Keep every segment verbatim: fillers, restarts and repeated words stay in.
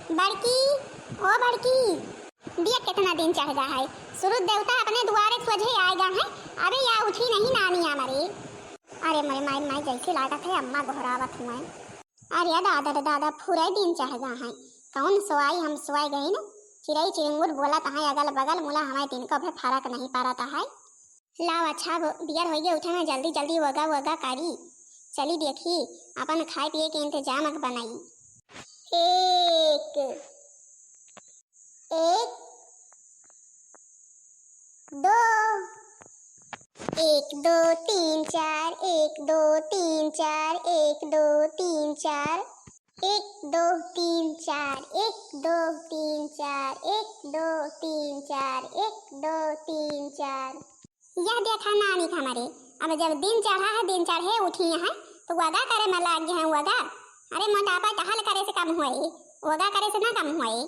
बड़की, ओ बड़की, दिया कितना दिन चढ़ गा है, सूरज देवता अपने दुआरे सोझे आए गा है, अबे या उठी नहीं नानी हमरे। अरे मोरे माई, माई जैसे लागत है अम्मा गोहरावत हुए। अरे दादा रे दादा, फुरे दिन चढ़ गा है, कौन सोआई हम सोए गई न, चिड़ई चिरंगुर बोलत है अगल बगल, मुला हमें तिनको भी फर्क नहीं पड़त है। लाओ अच्छा, अब बियर होइगे उठे में, जल्दी जल्दी वगा वगा करी। चली देखी, अपन खाए पिए के इंतजाम बनाई। एक, एक, दो, एक, दो, तीन, चार, एक, दो, तीन, चार, एक, दो, तीन, चार। एक, दो, तीन, चार, एक, दो, तीन, चार, एक, दो, तीन, चार, एक, दो, तीन, चार। यह देखा नानी का हमारे, अब जब दिन चढ़ा है, दिन चढ़े उठी है, तो वगा करे में लाग गए हैं वगा। अरे मोटापा टहल करे से कम होए, वगा करे से ना कम होए।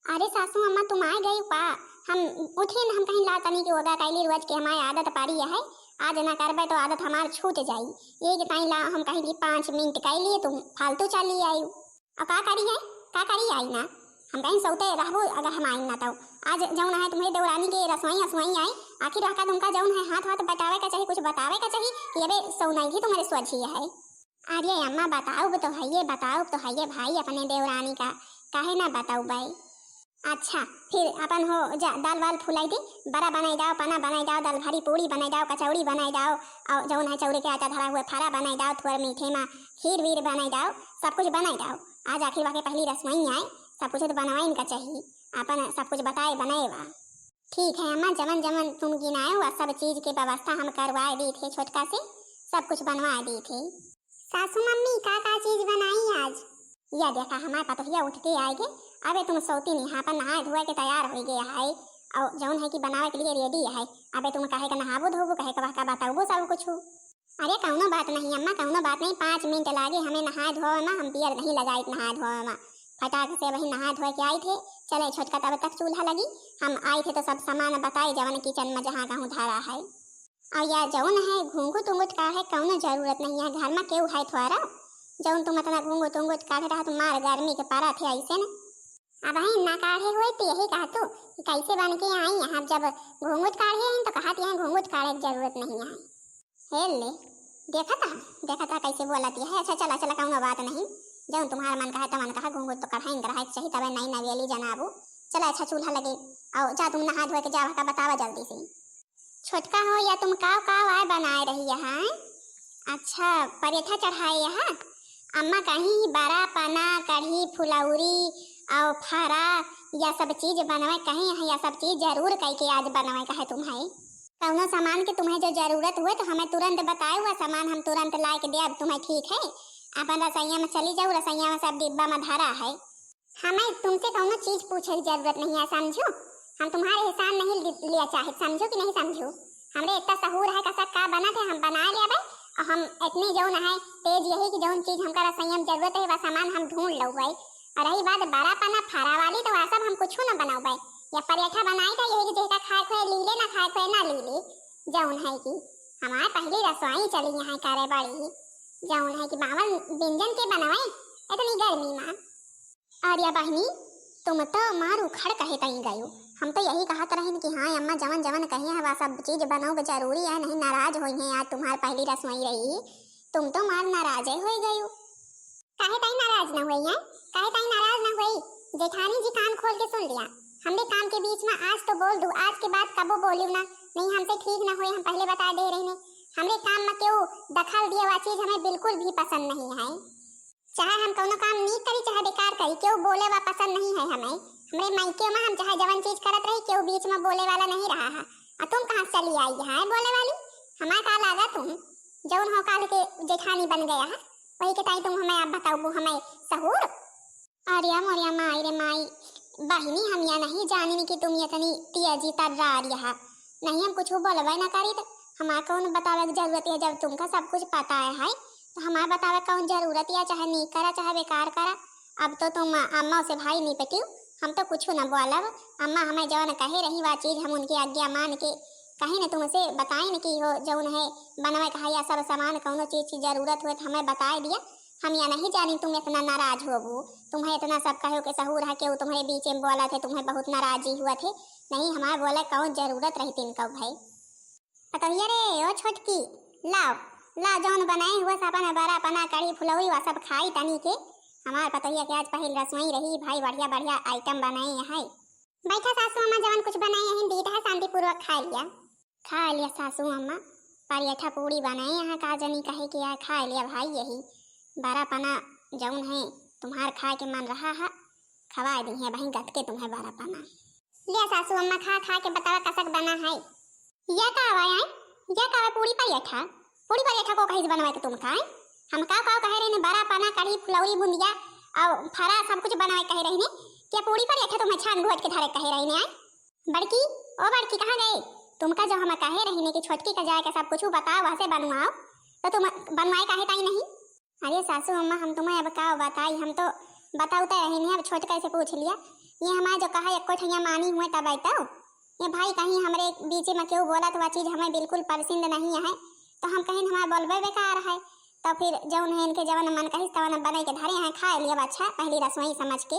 अरे सासू अम्मा, तुम आ गई का? हम उठे न, हम कहीं ला तनी कि वगा कैली, रोज के हमारी आदत पाड़ी है, आज ना करबे तो आदत हमार छूट जाई। ये कि ताई ला हम कहीं कि पाँच मिनट कैली, तुम फालतू चली आई। और का करी है, का करी आई ना, हम कहीं सोते रहबो अगर हम आई ना तो। आज जौन है तुम्हें देवरानी के रसोई असोई आई, आखिर रहका तुमका जौन है हाथ हाथ बटावे का चाहिए, कुछ बतावे का चाहिए कि अबे सौनाई भी तुम्हारे सोझी है। अरे अम्मा, बताउब तो हइये, बताउब तो हइये भाई, अपने देवरानी का काहे ना बताउबे। अच्छा, फिर अपन हो जा, दाल वाल फुलाई दे, बरा बनाई दाओ, पना बनाई दाओ, दाल भरी पूड़ी बनाई दाओ, कचौड़ी बनाई दाओ, और जौन है चौड़ी के आटा धरा हुए फरा बनाई दाओ, थोड़ा मीठे में खीर वीर बनाई दाओ, सब कुछ बनाई दाओ। आज आखिर वाके पहली रसोई आए, सब कुछ तो बनवाइन का चाहिए, अपन सब कुछ बताए बनाए बा। ठीक है अम्मा, जवन जवन तुम गिनाए हुआ सब चीज के व्यवस्था हम करवाए दी थे छोटका से, सब कुछ बनवा दी थे। सासू मम्मी, का का चीज बनाई आज? या देखा, हमार पतोहिया उठ के आए गे। अबे तुम सौती नहीं, अपन नहाए धोए के तैयार हो गए है, और जौन है कि बनावे के लिए रेडी है। अबे तुम कहे के नहाबो धोबो, कहे के बहका बताबो सब कुछ। अरे कौनो बात नहीं अम्मा, कौनो बात नहीं, पाँच मिनट लागे हमें नहाए धोए में, हम बियर नहीं लगाई नहाए धोए में। फटाक से वही नहाए धोए के आई थे, चले छोटका तब तक चूल्हा लगी, हम आई थे तो सब सामान बताए जवन किचन में जहाँ कहूँ धरा है। और या जौन है घूंघट उंघट काढ़े कौनो जरूरत नहीं है, घर में केहू है थोड़ा, जौन तुम इतना घूंघट उंघट काढ़े रहा, तुम मार गर्मी के पारा थे ऐसे न। अब ही ना काढ़े हुए तो यही कहा तू कि कैसे बन के आई यहाँ, जब घूंघट काढ़े हैं तो कहा यहाँ घूंघट काढ़े की जरूरत नहीं है। हे ले, देखा था, देखा था कैसे बोलती है। अच्छा चला चला, कौनो बात नहीं, जौन तुम्हारा मन कहा तमन कहा, घूंघट तो कढ़ाई रहा चाहिए, तबे नई नवेली जनाबू। चला अच्छा चूल्हा लगे, आओ जा तुम नहा धोए के जावा का बतावा जल्दी से। छोटका हो, या तुम काव काव आय बनाए रही यहाँ? अच्छा, परेठा चढ़ाए यहाँ? अम्मा कहीं बरा, पना, कढ़ी, फुलौरी और फरा, या सब चीज बनवे कहीं यहाँ, या सब चीज जरूर कह के आज बनवे कहे तुम्हें। कौनो सामान के तुम्हें जो जरूरत हुए तो हमें तुरंत बताए, हुआ सामान हम तुरंत लाए के दे अब तुम्हें, ठीक है? अपन रसोइया में चली जाओ, रसोइया में सब डिब्बा में धरा है। हमें तुमसे कौनो चीज पूछे की जरूरत नहीं है, समझो? हम तुम्हारे एहसान नहीं लि-, लिया चाहे, समझो कि नहीं समझो? हमरे इतना सहूर है, कसक का बनत है, हम बना लेबे। और हम इतनी जौन है तेज यही कि जौन चीज हमका रसोई में जरूरत है, वह सामान हम ढूंढ लेबे। और रही बात बरा पना फरा वाली, तो वह सब हम कुछ ना बनाबे। या परेठा बनाई था यही कि जेका खाए खोए लीले, ना खाए खोए ना लीले। जौन है कि हमारे पहली रसोई चली यहाँ करे बड़ी, जौन है कि बावन व्यंजन के बनवे इतनी गर्मी में। अरे बहिनी, तुम तो मार उखड़ कहे तई गयो। हम तो यही कहत रहिन कि हाँ अम्मा, जवन जवन कहे हैं, वह सब चीज बनाओ के जरूरी है, नहीं नाराज होई हैं, आज तुम्हार पहली रसोई रही, तुम तो मार नाराज होई गयो। काहे तई नाराज न होई हैं? काहे तई नाराज न होई? जेठानी जी, कान खोल के सुन लिया, हमरे काम के बीच में आज तो बोल दू, आज के बाद कबो बोलियो ना, नहीं हमसे ठीक न होई, हम पहले बता दे रहे हैं, हमरे काम में क्यों दखल दिया, वह चीज हमें बिल्कुल भी पसंद नहीं है। चाहे हम कौनो काम नीक करी, चाहे बेकार करी, केहू बोले वा पसंद नहीं है हमें। हमरे मायके में हम चाहे जवन चीज करत रही, केहू बीच में बोले वाला नहीं रहा है। आ तुम कहाँ से चली आई यहाँ है बोले वाली? हमारे का लागा तुम, जौन हो काल के जेठानी बन गया है, वही के ताई तुम हमें आप बताओ, हमें सहूर। अरे मोरिया माई रे माई, बहिनी, हम या नहीं जानिन कि तुम इतनी तेजी तर्रार यहाँ। नहीं, हम कुछ बोलबे ना करी, तो हमार कौन बतावे के जरूरत है, जब तुमका सब कुछ पता है, है तो हमार बतावे कौन जरूरत है, चाहे नीक करा चाहे बेकार करा। अब तो तुम अम्मा से भाई निपटियो, हम तो कुछ ना बोलब। अम्मा हमें जवन कहे रही वा चीज हम उनकी आज्ञा मान के कहीं न तुमसे बताइन कि हो जौन है बनवे कहा या सब सामान कौनो चीज की जरूरत हुए तो हमें बताए दिया, हम या नहीं जानी तुम इतना नाराज होबू। तुम्हें इतना सब कहो के सहूर है, केहू तुम्हरे बीचे में बोलत है, तुम्हें बहुत नाराजी हुआ थे। नहीं, हमार बोले कौन जरूरत रही तीन कौ भाई। पतोहिया रे, ओ छोटकी, लाओ, लाओ, जौन बनाए हुआ से अपन बरा पना कढ़ी फुलौरी वा सब खाई तनी के। हमार पतोहिया के आज पहिल रसोई रही भाई, बढ़िया बढ़िया आइटम बनाए है। बैठा सासू अम्मा, जवन कुछ बनाए हैं दीद है, शांतिपूर्वक खा लिया। खा लिया सासू अम्मा, परेठा पूड़ी बनाए यहाँ का जनी कहे के आए, खा लिया भाई। यही बरा पना जौन है तुम्हार खाए के मन रहा है, खवाए दी है बहिन गत के तुम्हें बरा पना। लिया सासू अम्मा, खा खा के बतावा कसक बना है। या का आवा है, या का आवा पूड़ी परेठा, पूड़ी परेठा को कहीं से बनवाए के तुम खाए? हम का का कहे रहने बरा पना कढ़ी फुलौरी बुंदिया और फरा सब कुछ बनवाए कहे रहने, क्या पूड़ी परेठा तुम्हें छान घोट के धरे कहे रहने आए? बड़की, ओ बड़की, कहाँ गए? तुमका जो हम कहे रही ने कि छोटकी का जाए के सब कुछ बताओ, वहाँ से बनवाओ, तो तुम बनवाए काहे ताई नहीं? अरे सासू अम्मा, हम तुम्हें अब का बताई, हम तो बताओ तो रही नहीं, अब छोटका से पूछ लिया। ये हमारे जो कहा एको ठैया मानी हुए तब तो। ये भाई कहीं हमरे बीच में क्यों बोला तो वह चीज हमें बिल्कुल पसंद नहीं है, तो हम कहीं हमारे बोलबे बेकार है। तो फिर जौन है इनके जवन मन कहिस तवन बने के धरे हैं, खा लिया अच्छा पहली रसोई समझ के।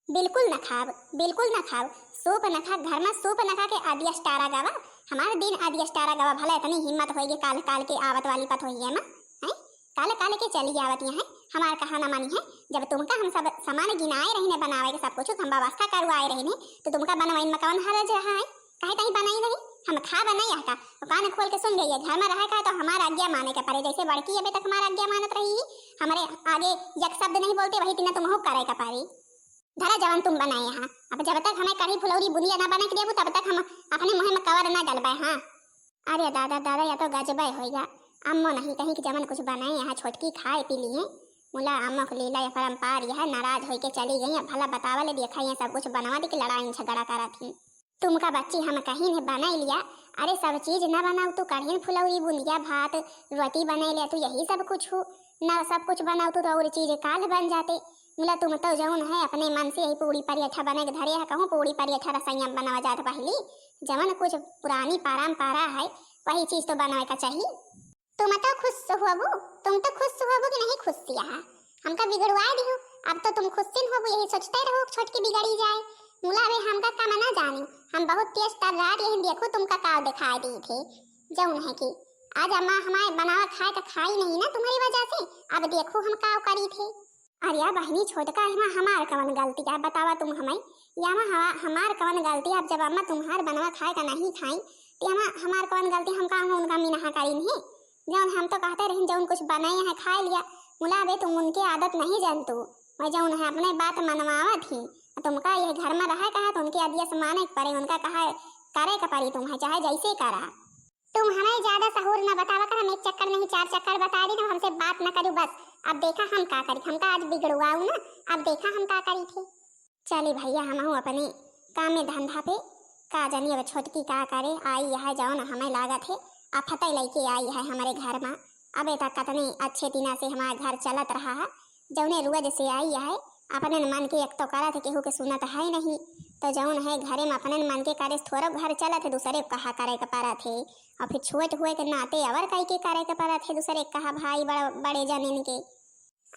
बिल्कुल न खाब, बिल्कुल न खाब। सूप न खा, घर में सूप न खा के आदियस टारा गवा। हमार दिन आदियस टारा गवा, भला इतनी हिम्मत होइगे काल काल के आवत वाली पतोहिया में, हैं? काल काल के चली आवत यहाँ, हमार कहा न मानी है। जब तुमका हम सब सामान गिनाए रही ने बनावे के सब कुछ, हम व्यवस्था करवाए रही ने, तो तुमका बनवाइन में कौन हरज रहा है? काहे ताई बनाई नहीं? हम खा बनाई आता, तो कान खोल के सुन गई है, घर में रहे का तो हमार आज्ञा माने के पड़े, जैसे बड़की अबे तक हमार आज्ञा मानत रही, हमारे आगे एक शब्द नहीं बोलते, वही तीना तुमहू करे के पड़ी। धरा जवन तुम बनाए यहाँ। अब जब तक हमें कढ़ी फुलौरी बुंदिया ना बना के देबू, तब तक हम अपने मुँह में कवर ना डलबे। हाँ। अरे दादा, दादा, या तो गजबे होइगा। अम्मो नहीं कहीं कि जवन कुछ बनाए यहाँ छोटकी खाए पी लिए। मुला अम्मो के लीला या परम्पार यह नाराज होइके चली गई। अब भला बतावा ले देखा ये सब कुछ बनवा दे कि लड़ाई झगड़ा करत ही। तुमका बच्ची हम कहीं ने बनाई लिया। अरे सब चीज ना बनाऊ तू, कढ़ी फुलौरी बुंदिया भात रोटी बनाई लिया तू, यही सब कुछ हो ना, सब कुछ बनाऊ तू तो और चीज काल बन जाते। मुला तुम तो जौन है अपने मन से यही पूड़ी परेठा बने के धरे है, कहूँ पूड़ी परेठा रसैया में बनावा जात पहली, जवन कुछ पुरानी परंपरा है वही चीज तो बनावे का चाहिए। तुम तो खुश होबू, तुम तो खुश होबू कि नहीं खुश यहाँ? हमका बिगड़वाए दिहू। अब तो तुम खुश होबू, यही सोचते रहो छोटकी बिगड़ी जाए। मुला वे हमका का मना जानी, हम बहुत तेज तर्रार यही देखो तुमका का दिखाई दी थे। जौन है कि आज अम्मा हमारे बनावा खाए तो खाई नहीं ना तुम्हारी वजह से। अब देखो हम का करी थे। अरे या बहिनी छोटका, एमा हमार कवन गलती है, बतावा तुम हमें। या मा हमा-, हमार कवन गलती है? अब जब अम्मा तुम्हार बनवा खाए का नहीं खाई, तो एमा हमार कवन गलती? हम का उनका मिनहा करीन है? जौन हम तो कहते रहिन, जौन कुछ बनाए हैं खाए लिया। मुला बे, तुम उनके आदत नहीं जानतू। वह जौन है अपने बात मनवावत ही। तुमका यह घर में रहे कहा तो उनके आदिया से माने के पड़े, उनका कहा करे के पड़ी तुम्हें, चाहे जैसे करा। तुम हमें ज्यादा सहूर न बतावा कर, हम एक चक्कर नहीं चार चक्कर बता दी, तो हमसे बात न करू बस। अब देखा हम का करी, हमका आज बिगड़वाऊ ना, अब देखा हम का करी थे। चली भैया, हमहू अपने काम में धंधा पे, का जानी अब छोटकी का करे, आई है जौन हमें लागत है, आफते लेके आई है हमारे घर में। अबे तक कतने अच्छे दिना से हमारा घर चलत रहा है, जौने रुआ जैसे आई है, अपने मन के एक तो करत है, केहू के सुनत है नहीं, तो जौन है घरे में अपने मन के करे थोड़ा घर चलत है, दूसरे को कहा करे के परत है, और फिर छोट हुए के नाते और कई के करे के परत है, दूसरे को कहा भाई बड़-, बड़े जनिन के।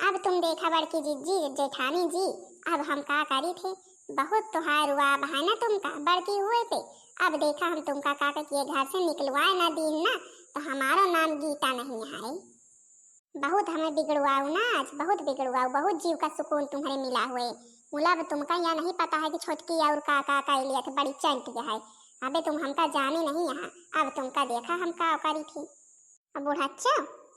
अब तुम देखा बड़की जिज्जी, जेठानी जी, अब हम का करी थे, बहुत तोहार रुआ है ना तुमका बड़की हुए पे। अब देखा हम तुमका का के घर से निकलवाए ना दीन ना, तो हमारो नाम गीता नहीं है। बहुत हमें बिगड़वाऊ ना आज, बहुत बिगड़वाऊ, बहुत जीव का सुकून तुम्हारे मिला हुए। मुला अब तुमका यह नहीं पता है कि छोटकी और का का कैलिया थे, बड़ी चंट है। अबे तुम हमका जाने नहीं यहाँ, अब तुमका देखा हम का करी थी। अब बूढ़ा अच्छा,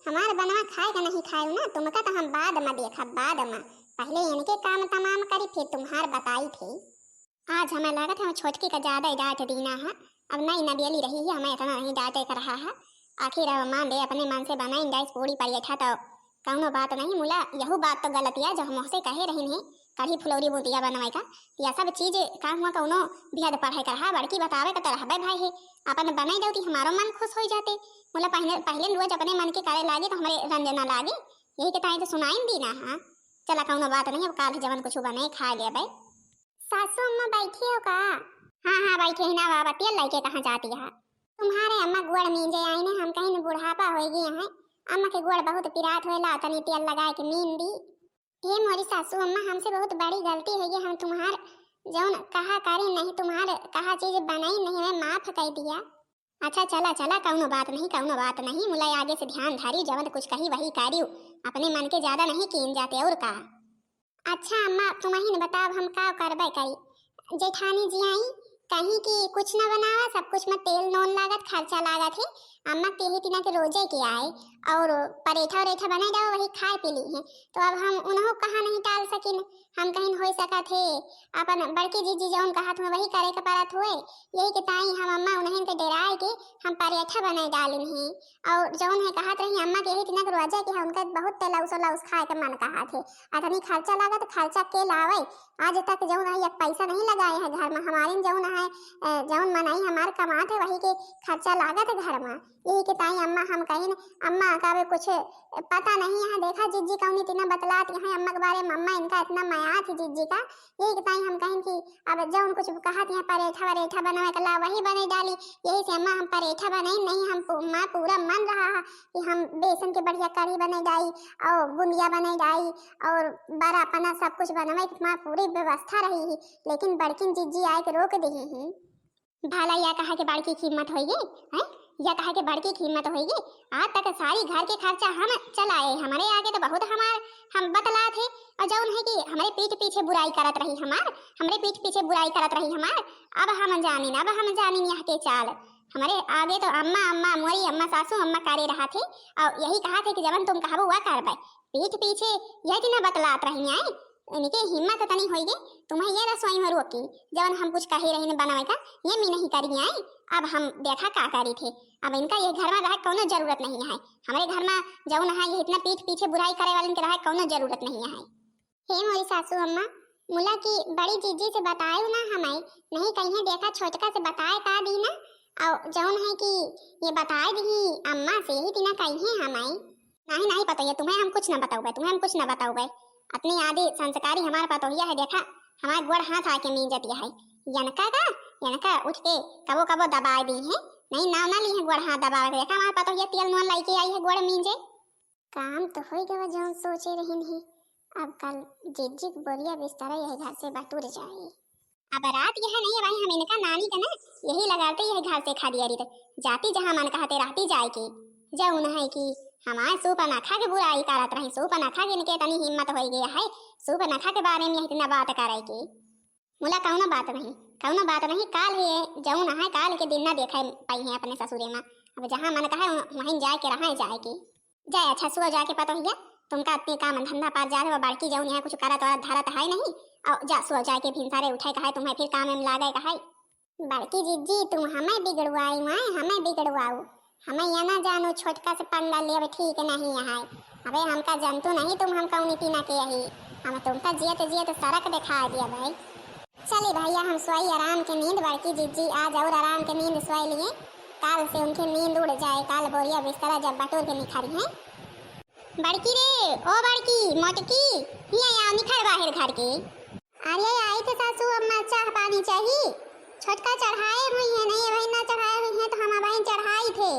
हमार बनवा खाए का नहीं खाए ना, तुमका तो हम बाद में देखा, बाद में। पहले इनके काम तमाम करी, फिर तुम्हार बताई थे। आज हमें लागत है, हम छोटकी का ज्यादा ही डांट दीना है। अब नई नबेली रही है, हमें इतना नहीं डांटे कर रहा है। आखिर अब मान दे, अपने मन से बनाई डाइस पूड़ी परेठा, तो कौनो बात नहीं। मुला यहू बात तो गलतिया जो हम उसे कहे रही नहीं, कढ़ी फुलौरी बुंदिया बनवाए का, या सब चीज का हुआ कौनो भेद पढ़े कर रहा, बड़की बतावे का तो रहबे भाई है। अपन बनाई देती, हमारो मन खुश हो जाते। मुला पहले, पहले रोज अपने मन के करे लागे तो हमारे रंजना लागे, यही के ताई तो सुनाई दीना है। चला कौनो बात नहीं, अब काल जवन कुछ बने खा लेबे। सासू अम्मा बैठी हो का? हाँ, हाँ, बैठी ही ना बाबा, तेल लेके कहाँ जाती है? तुम्हारे अम्मा गुड़ मींजे आई ने, हम कहीं बुढ़ापा हो गए हैं, अम्मा के गोड़ बहुत पिरात होए, लाव तनी तेल लगाए के मीन दी। हे मोरी सासू अम्मा, हमसे बहुत बड़ी गलती होइ गई, हम तुम्हार जौन कहा करी नहीं, तुम्हार कहा चीज बनाई नहीं, हमें माफ कर दिया। अच्छा चला चला, कौनो बात नहीं, कौनो बात नहीं, मुला आगे से ध्यान धारी, जवन कुछ कही वही कारियो, अपने मन के ज्यादा नहीं कीन जाते और का। अच्छा अम्मा, तुमहिन बताओ, हम का करबे करी? जेठानी जी आई, कहीं कि कुछ न बनावा, सब कुछ में तेल नून लागत, खर्चा लागत है। अम्मा के यही तिना के रोजे के आए और परेठा उरेठा बनाए जाओ, वही खाए पी ली है। तो अब हम उन्हों कहा नहीं टाल सकिन, हम कहीं हो सकत है अपन बड़की जीजी जौन कहत हुए वही करे के परत हुए। यही के ताई हम अम्मा उन्हें के डेराए के हम परेठा बनाए डालिन है। और जौन है कहत रही अम्मा के यही तिना के रोजे के है, उनका बहुत तेल उस खाए के मन कहत है। अतनी खर्चा लागत, खर्चा के लावे? आज तक जौन है एक पैसा नहीं लगाए है घर में। हमारे जौन है, अ, जौन मनई हमार कमात है वही के खर्चा लागत है घर में। यही के ताई अम्मा हम कहिन, अम्मा का भी कुछ पता नहीं है। देखा जिज्जी कौनी तिना बतलात यहाँ अम्मा के बारे में, अम्मा इनका इतना मया थी जिज्जी का। यही के ताई हम कहिन कि अब जौन कुछ कहत यहाँ परेठा वरेठा बनवे के ला वही बने डाली। यही से अम्मा हम परेठा बनाई नहीं, हम पू-, माँ पूरा मन रहा है कि हम बेसन के बढ़िया कढ़ी बने डाई और बुंदिया बने डाई और बड़ा पना सब कुछ बनवे के माँ पूरी व्यवस्था रही ही, लेकिन बड़किन जिज्जी आए के रोक दे ही। भला या कहा के बड़की की हिम्मत होइगी, हैं? या कहा के बड़की की हिम्मत होइगी? आज तक सारी घर के खर्चा हम चलाए, हमारे आगे तो बहुत हमार हम बतलात है, और जौन है कि हमरे पीठ पीछे बुराई करत रही हमार, हमरे पीठ पीछे बुराई करत रही हमार। अब हम जानिन, अब हम जानिन यहाँ के चाल। हमरे आगे तो अम्मा, अम्मा, मोरी अम्मा, सासू अम्मा करे रहा थे, और यही कहा थे कि जवन तुम कहबो वह करबे। पीठ पीछे यह कि ना बतलात रही आई, इनके हिम्मत तनी होइगी, तुम्हें ये रसोई में रोकी, जवन हम कुछ कहे रही न बनावे का, ये मी नहीं करी आई। अब हम देखा का करी थे, अब इनका ये घर में रहे कौनो जरूरत नहीं है, हमरे घर में जौन है ये इतना पीठ पीछे बुराई करे वालन के रहे कौनो जरूरत नहीं है। हे मोरी सासू अम्मा, मुला की बड़ी जीजी से बताए ना हमें, नहीं कहीं देखा छोटका से बताए का दी ना, और जौन है कि ये बताए दी अम्मा से ही तिना कहीं हमें। नहीं, नहीं पतोहिया, तुम्हें हम कुछ ना बताउबे, तुम्हें हम कुछ ना बताउबे। अतनी आदि संस्कारी हमार पतोहिया है, देखा, हमार गोड़ हाथ आके मींजत है। यनका का, यनका उठ के कबो कबो दबाए दी है, नहीं नाव ना ली है गोड़ हाथ दबावे के। देखा, हमार पतोहिया तेल नून लाई के आई है गोड़ मींजे। काम तो होई गवा जौन सोचे रहिन ही। अब कल जिज्जी के बोरिया बिस्तरा यही घर से बटुर जाए। अब रात यह नहीं भाई, हम इनका नानी के ना यही लगाते यह घर से खा दिया रही, जाती जहाँ मन कहते रहती जाए की। जौन है कि हमारे सूप अनखा के बुराई करत रही, सूप अनखा के इनके इतनी हिम्मत होई गई है, सूप अनखा के बारे में इतना बात करे की। मुला कौनो बात नहीं, कौनो बात नहीं, काल है जौन है, काल के दिन ना देखे पाई है अपने ससुरे में। अब जहाँ मन कहे वहीं जाए के रहे जाए की। जाए अच्छा सुआ जाके पतोहिया, तुमका अपने काम धंधा पार जा रहे, बड़की जौन यहाँ कुछ करत वरत धरत है नहीं। और जा सुआ जाके भिनसारे उठे का है, तुम्हें फिर काम में लागे का है। बड़की जिज्जी, तुम हमें बिगड़वाई माए, हमें बिगड़वाऊ, हमें यह ना जानू छोटका से पंगा लेब ठीक नहीं है। अबे हमका जनतू नहीं तुम, हम कौनी तिना के यही, हम तुमका जियत जियत सड़क दिखा दिया भाई। चली भैया, हम सोई आराम के नींद, बड़की जिज्जी आज और आराम के नींद सोई लिए, काल से उनके नींद उड़ जाए, काल बोरिया बिस्तरा जब बटोर के निखरी हैं। बड़की रे, ओ बड़की, मोटकी, हिया आओ, निखर बाहर घर के। अरे आई थे सासू अम्मा, चाह पानी चाही? छोटका चढ़ाए हुई है, नहीं भाई ना चढ़ाए हुई है तो हम भाई चढ़ाई थे।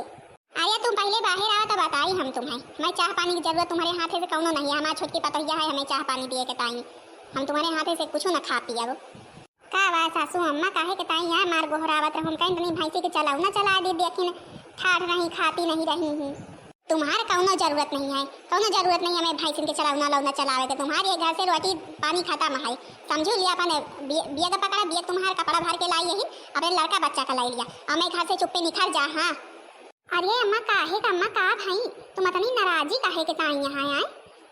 अरे तुम पहले बाहर आओ तो बताई हम तुम्हें, हमें चाह पानी की जरूरत तुम्हारे हाथे से कौनो नहीं है, हमारी छोटकी पतोहिया है, हमें चाह पानी दिए के ताई, हम तुम्हारे हाथे से कुछ न खा पियब। का बा सासू अम्मा, काहे के ताई यहाँ मार गोहरावत रहूं? कहीं तनी भैंसी के चलाऊ ना चला दे, देखिन ठाढ़ रही, खाती नहीं रही ही। तुम्हार कौनो जरूरत नहीं है, कौनो जरूरत नहीं है हमें भैंसिन के चलाऊ ना लौना चलावे के। तुम्हार ये घर से रोटी पानी खत्म है, समझू लिया अपन बिय-, बियग पकड़ा, बियग तुम्हार कपड़ा भर के लाई यही, अपने लड़का बच्चा का लाई लिया, हमें घर से चुप्पे निखर जा। हाँ। अरे अम्मा, काहे का अम्मा, का भाई, तुम इतनी नाराजी काहे के ताई यहाँ आए?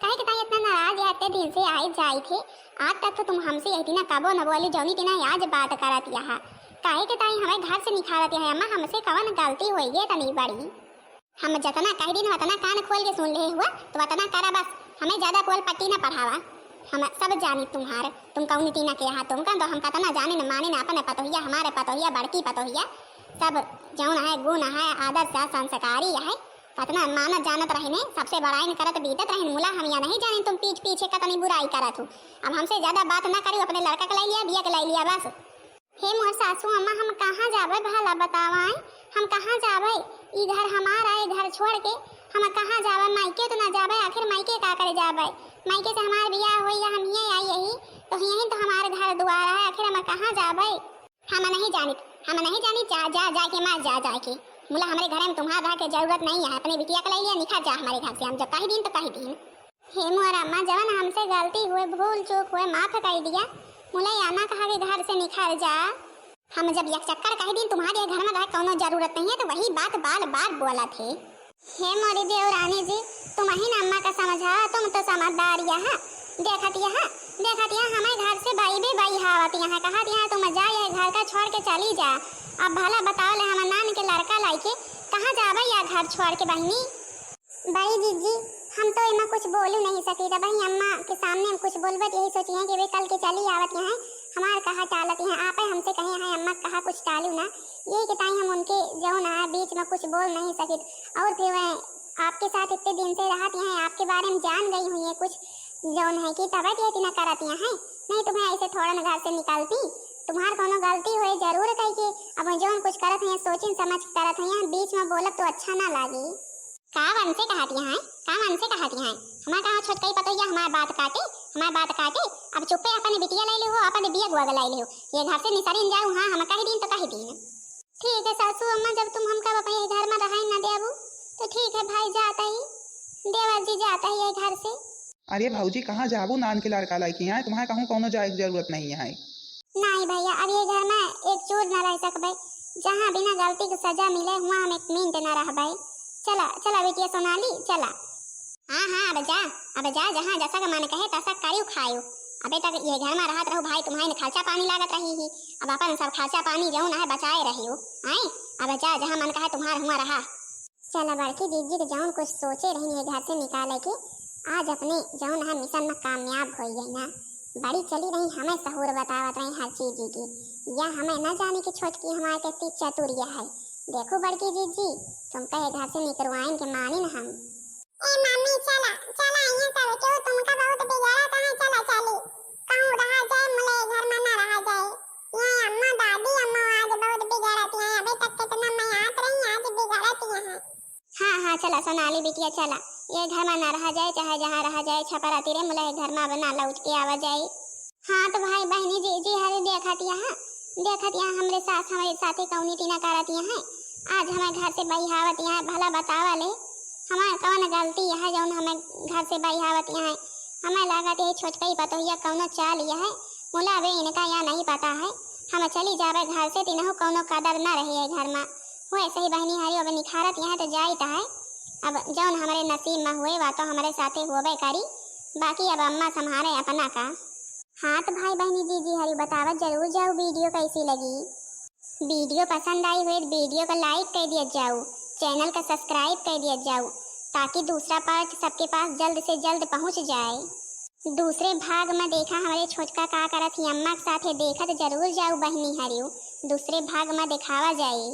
काहे के ताई इतना नाराज है? इतने दिन से आए जाए थे, आज तक तो तुम हमसे यही तिना कबो न बोली, जौनी तिना आज बात करत यहाँ। काहे के ताई हमें घर से निखारत यहाँ अम्मा, हमसे कवन गलती होई है इतनी बड़ी? हम जतना कह दिन उतना कान खोल के सुन ले हुआ, तो उतना करा बस, हमें ज्यादा पोल पट्टी ना पढ़ावा। हम सब जानी तुम्हार, तुम कौनी तिना के यहाँ, तुमका तो हम कतना जाने न माने न, अपन पतोहिया, हमारे पतोहिया, बड़की पतोहिया, सब जौन है, गुण है, आदर से संस्कारी है, कतना मानत जानत रहने, सबसे बड़ाई न करत बीतत रहने। मुला हम यह नहीं जाने तुम पीठ पीछे कतनी बुराई करत हो। अब हमसे ज्यादा बात ना करियो, अपने लड़का के लाई लिया, बिया के लाई लिया बस। हे मोर सासू अम्मा, हम कहाँ जाबे भला बतावाए, हम कहाँ जाबे? ई घर हमार आए, घर छोड़ के हम कहाँ जाबे, मायके तो ना जाबे, आखिर मायके का करे जाबे? मायके से हमार बियाह होई या हम हिये आई यही, तो यही तो हमार घर दुआर है, आखिर हम कहाँ जाबे? हम नहीं जानित, हम नहीं जानित, जा, जा, जा के मार जा, जा के। मुला हमरे घर में तुम्हार रह के जरूरत नहीं है, अपने बिटिया के ले लिया, निकल जा हमारे घर से, हम जब कही दिन तो कही दिन। हे मोर अम्मा, जवन हमसे गलती हुए, भूल चूक हुए, माफ कर दिया। मुला या ना कहा के घर से निकल जा। हम जब एक चक्कर कह दिन तुम्हारे घर में रहे कौनो जरूरत नहीं है, तो वही बात बार बार बोलत है। हे मोरी देवरानी जी, तुम ही ना अम्मा का समझा, तुम तो समझदार यहाँ। देखत यहाँ, देखत यहाँ हमें घर से बाई बे बाई हावत यहाँ, कहत यहाँ तुम जा, यह घर का छोड़ के चली जा। अब भला बताओ ले, हम नान के लड़का लाइके कहाँ जाबे या घर छोड़ के बहिनी? बड़ी जीजी, हम तो एमा कुछ बोलू नहीं सकी, तब ही अम्मा के सामने हम कुछ बोलबे तो यही सोची हैं कि वे कल के चली आवत यहाँ, हमार कहा टालत यहाँ, आपे हमसे कहे हैं अम्मा कहा कुछ टालू ना, यही के ताई हम उनके जौन है बीच में कुछ बोल नहीं सकित। और फिर वह आपके साथ इतने दिन से रहत यहाँ, आपके बारे में जान गई हुई है कुछ, जौन है कि तबे तो इतना करत यहाँ है, नहीं तुम्हें ऐसे थोड़ा न घर से निकालती, तुम्हार कोनो गलती हुए जरूर कही के, अब जौन कुछ करत हैं सोचिन समझ के करत हैं, यहाँ बीच में बोलब तो अच्छा ना लागी। का मन से कहत यहाँ है? का मन से कहत यहाँ है? हमार कहा छोटकई पतोहिया हमार बात काटे, हमार बात काटे। अब चुप्पे अपन बिटिया लाई ले हो, अपन बिया गुआ लाई ले हो। ये घर से निसरिन जाऊ, हाँ, हम कह दीन तो कह दीन। ठीक है सासू अम्मा, जब तुम हमका अपने घर में रहाई ना देबू, तो ठीक है भाई, जाता ही, देवर जी जाता ही ये घर से। अरे भौजी, कहाँ जाबू नान के लड़का लाइके? यहाँ तुम्हारे कहूँ कौनो जाए के जरूरत नहीं है। नहीं भैया, अब ये घर में एक चूर न रह सकबे। जहाँ बिना गलती के सजा मिले, हुआ हम एक मिनट न रहबे। चला, चला बिटिया सोनाली, चला। हाँ, हाँ, अब जा, अब जा, जहाँ जैसा का मन कहे, तैसा करियो खायो। अबे तक ये घर में रहत रहो भाई, तुम्हारे न खर्चा पानी लागत रही ही। अब अपन सब खर्चा पानी जौन है बचाए रहियो। आए, अब जा, जहाँ मन कहे तुम्हार हुआ रहा। चला बड़की जीजी के जौन कुछ सोचे रही ये घर से निकाले के, आज अपने जौन है मिशन में कामयाब हो गई ना। बड़ी चली रही, हमें सहूर बतावत रही हर चीज की। या हमें न जाने कि छोटकी हमारे कितनी चतुरिया है। देखो बड़की जीजी, तुमका ये घर से निकलवाइन के मानिन हम। ए मम्मी, चला, चला, यहाँ सब क्यों तुमका बहुत बिगाड़त है, चला चली। कहूँ रहा जाए, मुले घर में ना रहा जाए। ये अम्मा, दादी अम्मा आज बहुत बिगाड़त हैं, अबे तक कितना मयात रही, आज बिगाड़त हैं। हाँ, हाँ, चला सोनाली बिटिया, चला। ये घर में ना रहा जाए, चाहे जहाँ रहा जाए, छपरा तीरे मुला ये घर में अब ना लौट के आवा जाए। हाँ, तो भाई बहनी जी, जी हरे देखत यहाँ, देखत यहाँ हमरे सास हमरे साथे कौनी टीना करत यहाँ। आज हमें घर से बहियावत यहाँ, भला बतावा ले, हमार कौन गलती है जौन हमें घर से बहियावत यहाँ? हमें लागत यही छोटकई पतोहिया कौनो चाल यह है, मुला अबे इनका या नहीं पता है। हम चली जाबे घर से, तिनहु कौनो कदर न रही है घर में। हुए सही बहनी हरी, अब निखारत यहाँ तो जाइत है। अब जौन हमरे नसीब में हुए, वा तो हमरे साथे होबे करी, बाकी अब अम्मा संभाले अपना का। हाँ तो भाई बहनी जीजी हरी बतावत जरूर जाऊ वीडियो कैसी लगी। वीडियो पसंद आई हुए तो वीडियो का लाइक कर दिया जाऊ, चैनल का सब्सक्राइब कर दिया जाऊ, ताकि दूसरा पार्ट सबके पास जल्द से जल्द पहुँच जाए। दूसरे भाग में देखा हमारे छोटका का करत ही अम्मा के साथे, देखत जरूर जाऊ बहनी हरियो, दूसरे भाग में दिखावा जाए।